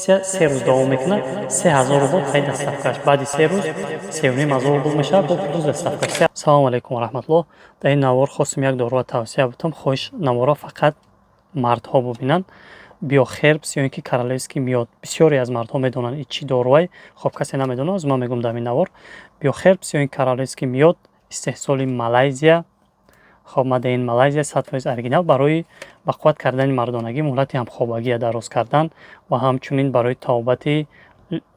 Акция 3 рӯз давом мекунад, 3000 рубл қайд доставкаш. Баъди 3 рӯз 3500 рубл мешавад бо плюс доставкаш. Салому алайкум ва раҳматуллоҳ. Дар ин навор хостем як доруро тавсия бутам. Хоҳиш, наворро фақат мардҳо бубинанд. Биохербс ё ин ки королевский мёд. Бисёре аз мардҳо медонанд, ин чӣ доруай. Хоб, касе намедонад, аз ман мегӯям дар ин навор. Биохербс ё ин королевский мёд, истеҳсоли Малайзия. Хоб, made in Малайзия, 100% оригинал, барои ба қувват кардани мардонагӣ, муҳлати ҳамхобагия дароз кардан ва ҳамчунин барои табобати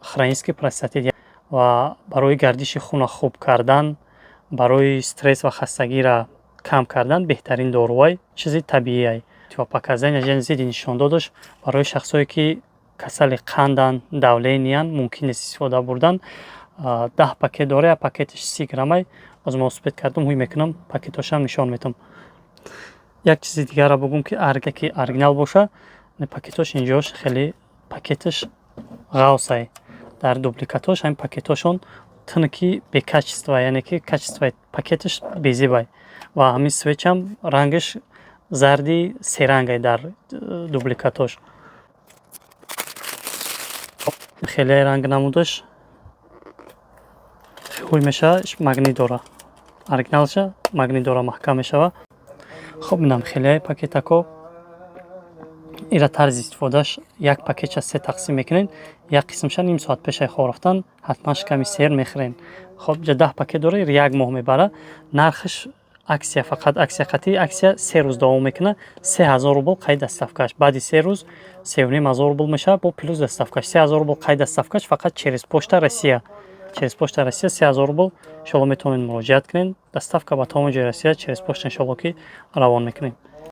хронический простатит ва барои гардиши хуна хуб кардан, барои стресс ва хастагиро кам кардан беҳтарин доруай, чизи табииай. Показания, яъне зидди нишондодаш, барои шахсое ки касали қанданд, давлениянд, мумкин нест истифода бурдан. 10 пакет дора, як пакеташ 30 граммай. Боз ма успеть кардам, ҳуй мекунам, пакетҳошам нишон медиҳам. Як чизи дигарро бугӯм, ки ки оригинал боша, пакетҳош инҷош хеле пакеташ ғавсай. Дар дубликатҳош ҳамин пакетҳошон тунуки, бекачество, яъне ки качествои пакеташ безебай ва ҳамин свечам рангаш зарди серангай. Дар дубликатҳош хеле ранг намудаш ҳуй мешава, магнит дора. Оригиналша магнит дора, маҳкам мешава. Хоб, инам хеле пакетако. Ира тарзи истифодааш: як пакетша се тақсим мекунед, як қисмша ним соат пешаи хоб рафтан ҳатман шиками сер мехӯрен. Хоб, ҷа 10 пакет дора, як моҳ мебара. Нархаш акция, фақат акция қатъи акция 3 рӯз давом мекунад, 3000 рубл қайд доставкаш. Баъди 3 рӯз 3500 рубл мешавад бо плюс доставкаш. 3000 рубл қайд доставкаш, фақат через Почта Россия, через Почта Россия 3000 рубл. Иншолло, метавонед муроҷиат кунед. Доставка ба тамоми ҷои Россия через почта, иншолло, ки равон мекунем.